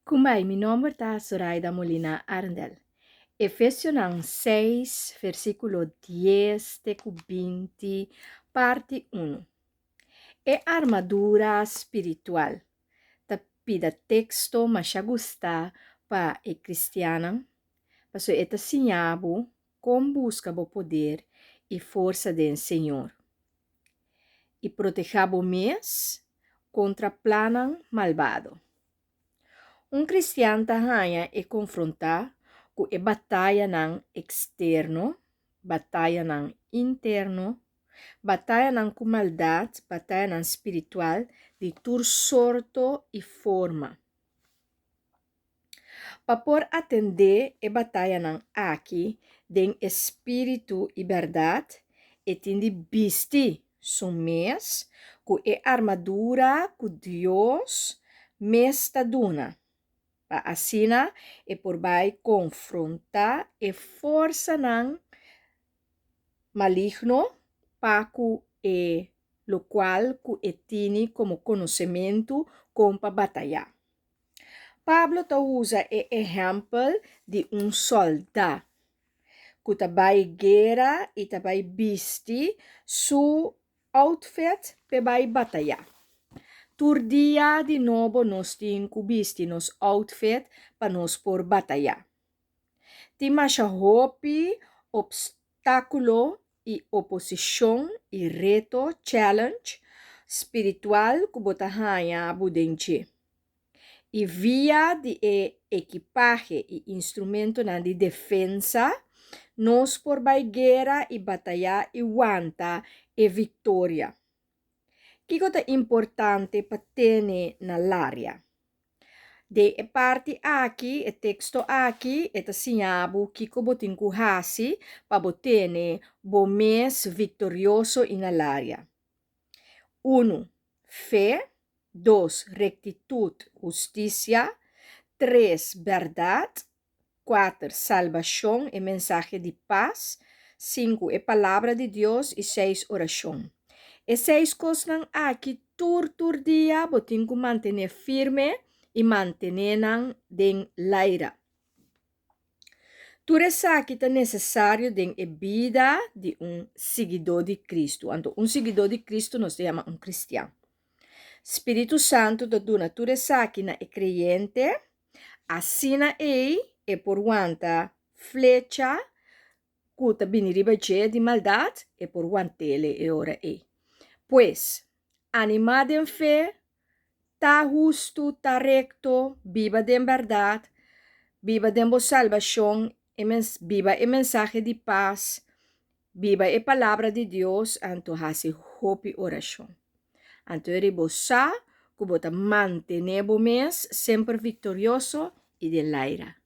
Kumbai, mi nomber ta Zoraida Molina Arendel. Efesionan 6, versíkulo 10 te ku 20, parti 1. E armadura spiritual ta pida teksto masha gustá pa e kristiannan, pasobra e ta siña bo kon buska bo poder i forsa den Señor i protehá bo mes kontra plannan malbado. Un kristian ta haña e konfrontá ku e batayanan eksterno, batayanan interno, batayanan ku maldat, batayanan spiritual di tur sorto i forma. Pa por atendé e batayanan aki den e spiritu i bèrdat, e tin di bisti su mes ku e armadura ku Dios mes ta duna, pa asina e por bai konfrontá e forsanan maligno pa ku e lokual ku e tini komo konosementu kon pa batayá. Pablo ta usa e ehèmpel di un sòldá ku ta bai guera i ta bai bisti su outfit p'e bai batayá. Tur dia di nobo nos tin ku bisti nos outfit pa nos por batayá. Tin masha hopi obstákulo i oposishon i reto, challenge, spiritual ku bo ta haña bo den dje. I via di e ekipahe i instrumentonan di defensa, nos por bai guera i batayá i wanta e viktoria. Kiko ta importante pa tene na laria? Den e parti aki, e teksto aki, e ta siña bo kiko bo tin ku hasi pa bo tene bo mes viktorioso i na laria. Unu, fe. Dos, rektitut, hustisia. Tres, bèrdat. Kuater, salbashon, e mensahe di pas. Sinku, e Palabra di Dios. I seis, orashon. E seis kosnan aki tur tur dia bo tin ku mantené firme i mantené nan den laira. Tur esaki ta nesesario den e bida di un siguidó di Kristu. Anto un siguidó di Kristu nos ta yama un kristian. Spiritu Santu ta duna tur esaki na e kreyente. Asina ei e por wanta flecha ku ta bini riba dje di maldat, e por want'ele e ora ei. Pues, animá den fe, ta hustu, ta rekto, biba den bèrdat, biba den bo salbashon, e biba e mensahe di pas, Biba e Palabra di Dios anto hasi hopi orashon. Anto e riba bo sa ku bo ta mantené bo mes semper viktorioso i den laira.